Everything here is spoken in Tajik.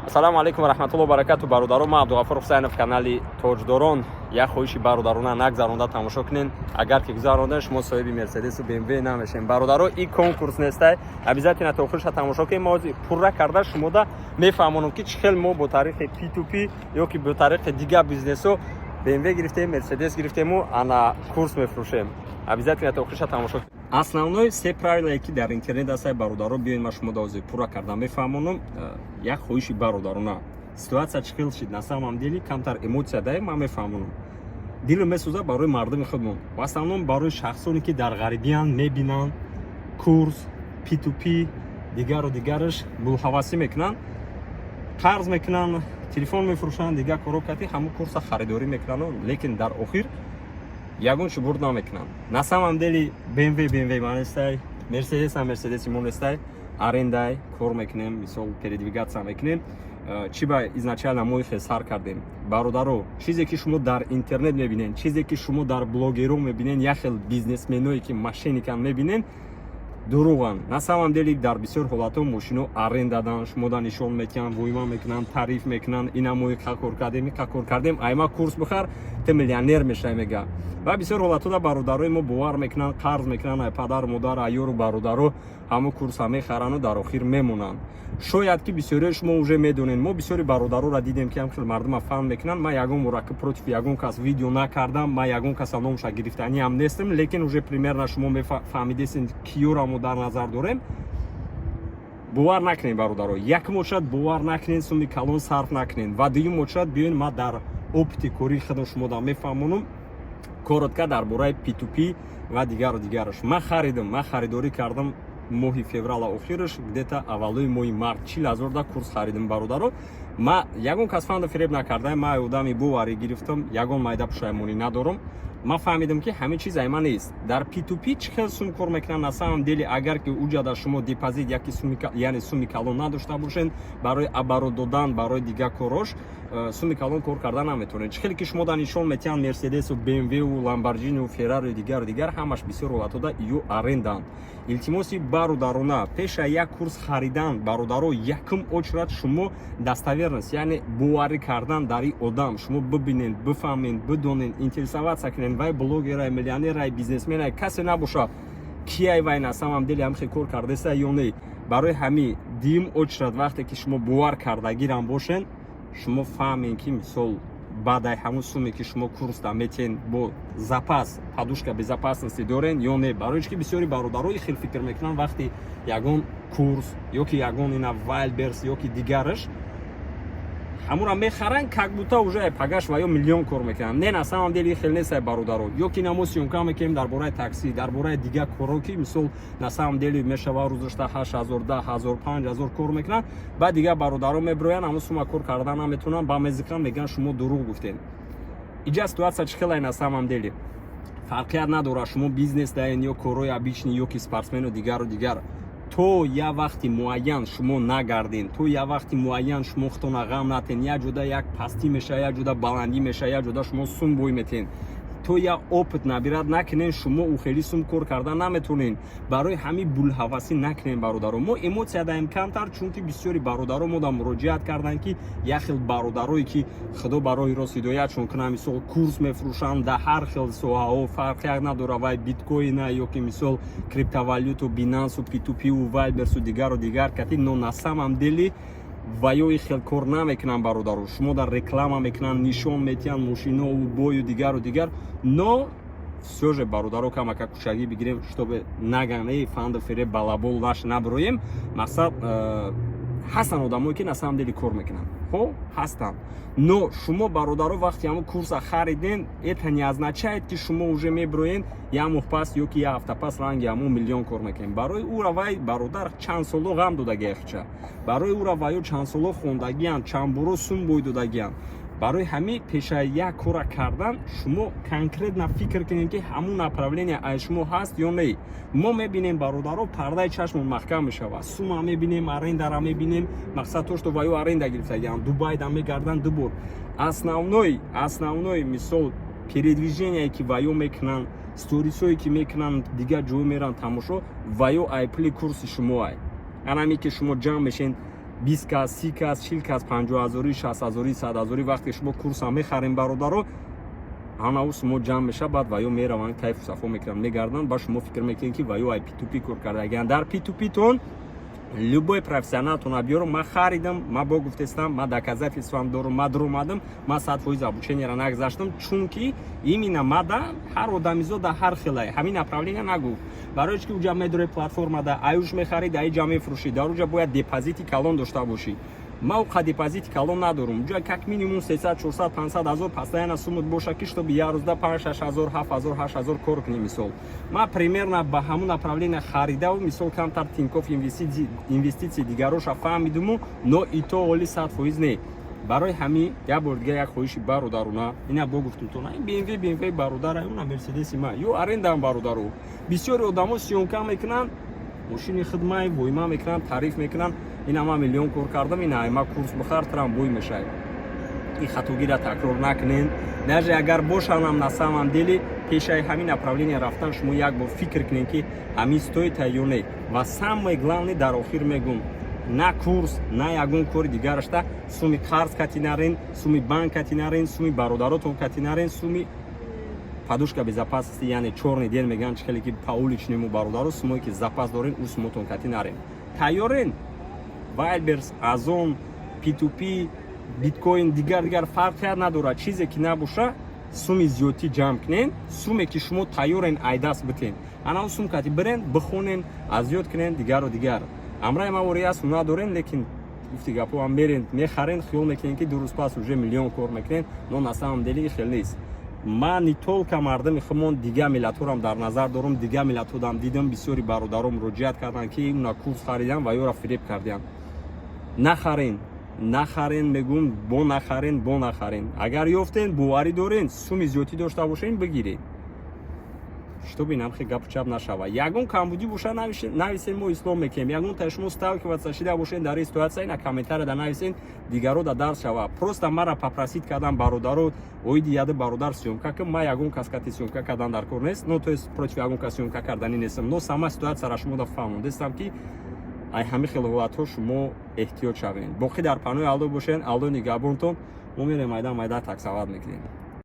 Ассалому алайкум ва раҳматуллоҳи ва баракату, бародарон. Ман Абдуғафур Ҳусайнов, канали Тоҷдорон. Як хоҳиши бародарона: нагзаронда тамошо кунен. Агар ки гузаронда, шумо соҳиби Мерседесу БМВ намешем. Бародаро, и конкурс нестай, обязательно то охириша тамошо кунем. Мо ҳозир пурра карда шумода мефаҳмонам, ки чӣ хел мо бо тариқи P2P ё ки бо тариқи дигар бизнесо БМВ гирифтем, Мерседес гирифтему ана курс мефурӯшем. Обязательно то охириша тамошо кунем. Основной се правилае, ки дар интернет ҳастай, бародаро, биёед, ман шумо ҳозир пурра карда мефаҳмонам. Як хоҳиши бародарона: ситуация чӣ хел шид? На самом деле камтар эмоция даем, ман мефаҳмонам, дилм месӯзад барои мардуми худмон, в основном барои шахсоне, ки дар ғарибиян, мебинанд курс P2P, дигару дигараш, булҳавасӣ мекунанд, қарз мекунанд, телефон мефурӯшанд, дигар коро кати ҳамун курса харидорӣ мекунанд, лекин дар охир ягон чӣ бурд намекунанд. На самом деле БМВ БМВ ма нестай, Мерседес ам Мерседеси мо нестай, арендай кор мекунем, мисол, передвигаться мекунем. Чӣ ба изначально мо ихе сар кардем, бародаро? Чизе ки шумо дар интернет мебинед, чизе ки шумо дар блогеро мебинед, як хел бизнесменое ки мошенникан мебинед, дурӯғанд. На самом деле дар бисёр ҳолатҳо мошино аренда дан, шумода нишон метиҳанд, войма мекунанд, тариф мекунанд: ина мо иқа кор кардем, иқа кор кардем, айма курс бихар, ту миллионер мешавӣ, мега. Ва бисёр ҳолатҳода бародарои мо бовар мекунанд, қарз мекунанд ай падару модар, айёру бародаро, ҳамун курса мехаранду дар охир мемонанд. Шояд ки бисёриҳои шумо уже медонед, мо бисёри бародароро дидем, ки ҳам хел мардума фаҳм мекунанд. Ман ягон бора против ягон кас видео накардам, ман ягон каса номша гирифтаниам нестам, лекин уже примерно шумо мефаҳмидесен, киёра мо дар назар дорем. Бовар накунед, бародаро. Якум очрат, бовар накунед, суми калон сарф накунед. Ва дуюм очрат, биёед, ман дар опыти кории худам шумода мефаҳмонам коротко дар бораи P2P ва дигару дигараш. Ман харидам, ман харидорӣ кардам моҳи феврала охираш, где-то аввалои моҳи март, 40 000 да курс харидам. Бародаро, ма ягон кас фанда фиреб накардаем, ма одами боварӣ гирифтам, ягон майда пушаймонӣ надорам. Ман фаҳмидам, ки ҳамин чиз айма нест. Дар P2P чӣ хел сум кор мекунанд? На самом деле, агар ки уҷада шумо депозит яки суми, яъне суми калон надошта бошед барои оборот додан, барои дигар корош, суми калон кор карда наметавонед. Чӣ хеле ки шумо да нишон метиҳанд Мерседесу, БМВу, Ламборҷинию, Феррарию, дигару дигар, ҳамаш бисёр ҳолатҳода ю арендаанд. Илтимоси бародарона: пеша як курс харидан, бародаро, якум очрат шумо достоверность, яъне боварӣ кардан дар ин одам, шумо бибинед, бифаҳмед, бидонед, интересоваться кунед: вай блогерай, миллионерай, бизнесменай, касе набоша, кияй вай, на самом деле ҳамхе кор кардаеста ё не. Барои ҳамин дуюм очрат, вақте ки шумо бовар кардагирам бошед, шумо фаҳмед, ки мисол баъдай ҳамун суме, ки шумо курсда метиҳен, бо запас, подушка безопасности дорен ё не. Барои ки бисёри бародаро хел фикр мекунанд: вақти ягон курс ё ки ягон ина Вайлдберриз ё ки дигараш, ҳамура мехаранд, как будто уже пагаш ва ё миллион кор мекунанд. Не, на самом деле хел нестай, бародаро. Ё ки намо съёмка мекунем дар бораи такси, дар бораи дигар корҳо, ки мисол, на самом деле мешава рӯзашта 8000, 10 000, 5000 кор мекунанд. Баъд дигар бародаро мебироянд, ҳамун сума кор карда наметавонанд, ба мезиқанд, мегӯянд: «Шумо дурӯғ гуфтед». Иҷа ситуация чӣ хелай? На самом деле фарқият надорад, шумо бизнес даен ё корҳои обычный, ё ки спортсмену, дигару дигар. То як вақти муайян шумо нагарден, то як вақти муайян шумо худтона ғам натен, як ҷода як пастӣ меша, як ҷода баландӣ меша, як ҷода шумо сум бой метен, то як опыт набират накунен, шумо ӯ хеле сум кор карда наметонен. Барои ҳамин булҳавасӣ накунен, бародаро. Мо эмоция даем камтар, чунки бисёри бародаро мо да муроҷиат карданд, ки як хел бародарое, ки Худо барои рост ҳидоятшон кунад, мисол, курс мефурӯшанд дар ҳар хел соҳаҳо, фарқият надора, вай биткоина ё ки мисол криптовалюту, Бинансу, P2Pу, Вайлдберрису, дигару дигар кати, но на самом деле ва ё хел кор намекунанд, бародаро. Шумо дар реклама мекунанд, нишон метиҳанд мошинову бою, дигару дигар. Но всё же, бародаро, камака кушагӣ бигирем, чтобы наган: «Эй, фанду фиреб, балабол», наш наброем. Мақсад, ҳастанд одамое, ки на самом деле кор мекунанд, хо ҳастанд. Но шумо, бародаро, вақте ҳамон курса хариден, это не означает, ки шумо уже меброен, як моҳ пас ё ки як ҳафта пас ранги ҳамон миллион кор мекунем. Барои ӯра вай бародар чанд соло ғам додагиахча, барои ӯра ваё чанд соло хондагианд, чанд боро сум бой додагианд. Барои ҳамин пеша як кора кардан шумо конкретно фикр кунед, ки ҳамун направление ай шумо ҳаст ё не. Мо мебинем, бародаро, пардаи чашмон маҳкам мешавад, сума мебинем, арендара мебинем, мақсад то что ваё аренда гирифтагианд, Дубайда мегарданд ду бор. Основной, мисол, передвижение, ки ваё мекунанд, сторисое, ки мекунанд, дигар ҷо меранд, тамошо, ваё ай пули курси шумо ай анаме, ки шумо ҷамъ мешен. 20 кас, 30 кас, 40 кас, 50 ҳазорӣ, 60 ҳазорӣ, 100 ҳазорӣ. Вақте шумо курса мехарем, бародаро, ҳамау сумо ҷамъ меша. Баъд ваё мераванд, кайфу сафо мекунанд, мегарданд. Ба шумо фикр мекунед, ки ваё ай P2P кор кардагианд. Дар P2P тон любой профессионалтона биёрам, ман харидам, ман бо гуфтестам, ман доказательствам дорам, ман дуромадам, ман 100% обучениеро нагузаштам, чунки именно мада ҳар одамизода ҳар хелай ҳамин направление нагуфт. Барои чи ки уҷа медори платформада, аюш мехарӣ, дар иҷа мефурӯшӣ, дар уҷа бояд депозити калон дошта бошӣ. Ман уқа депозити калон надорум. Уҷа как минимум 300, 400, 500 ҳазор постоянно сумут боша, ки чтобы як рӯзда 5, 6 ҳазор, 7 ҳазор, 8 ҳазор кор кунӣ. Мисол, ман примерно ба ҳамун направление харидаву, мисол, камтар Тинькофф, инвеститсии дигароша фаҳмидуму, но и то оли 100% не. Барои ҳамин як бор дига як хоҳиши бародарона ина бо гуфтумтона: ин БМВ, БМВ бародара, уна Мерседеси ма ё арендаам. Бародару, бисёри одамо съёмка мекунанд, мошини хидмай войма мекунанд, таъриф мекунанд: «Ина ман миллион кор кардам, ина ма курс бихар, трам бой мешавад». Ин хатогиро такрор накунен. Даже агар бошанам, на самом деле, пешаи ҳамин направление рафтан шумо як бор фикр кунед, ки ҳамин стоит ё не. Ва самое главное, дар охир мегум: на курс, на ягон кори дигарашта суми қарз кати нарен, суми банк кати нарен, суми бародаротон кати нарен, суми подушка безопасности, яъне чёрный день мегӯянд, чи хеле ки по уличному, бародаро, сумое ки запас дорен, ӯ сумотон кати нарен. Тайёрен? Вайлберс, Озон, P2P, биткоин, дигар дигар, фарқият надорад. Чизе ки набоша, суми зиёдтӣ ҷамъ кунен, суме ки шумо тайёрен айдаст битен, ана сум кати бирен, бихонен, азёд кунен, дигару дигар. Амраи мавори аст, надорен, лекин гуфти гапо, мерен, мехарен, хиёл мекунен, ки 2 рӯз пас уже миллион кор мекунен, но на самом деле хел нест. Ман не только мардами худмон, дигар миллатҳоам дар назар дорам. Дигар миллатҳодам дидам, бисёри бародаро муроҷиат карданд, ки уна курс харидан ва ёра фиреб кардиям. Нахарен, нахарен, мегӯм, бо нахарен, бо нахарен. Агар ёфтен, боварӣ дорен, суми зиёдтӣ дошта бошен, бигиред, чтобы инам хе гапу чап нашава. Ягон камбудӣ боша, нависен, мо ислом мекунем. Ягон та шумо сталкиваться шида бошен дар ин ситуация, ина комментария да нависен, дигаро да дарс шава. Просто мара попросить кардан бародаро оиди яды бародар съёмка кун. Ма ягон кас кати съёмка кардан дар кор нест, ну, то есть против ягон кас съёмка кардани нестам, но сама ситуацияра шумо да фаҳмондестам, ки ай ҳамин хел ҳолатҳо шумо эҳтиёт шавед. Боқӣ дар панои Алло бошен, Алло нигаҳбонтон. Мо мерем, майда майда таксовать мекунем.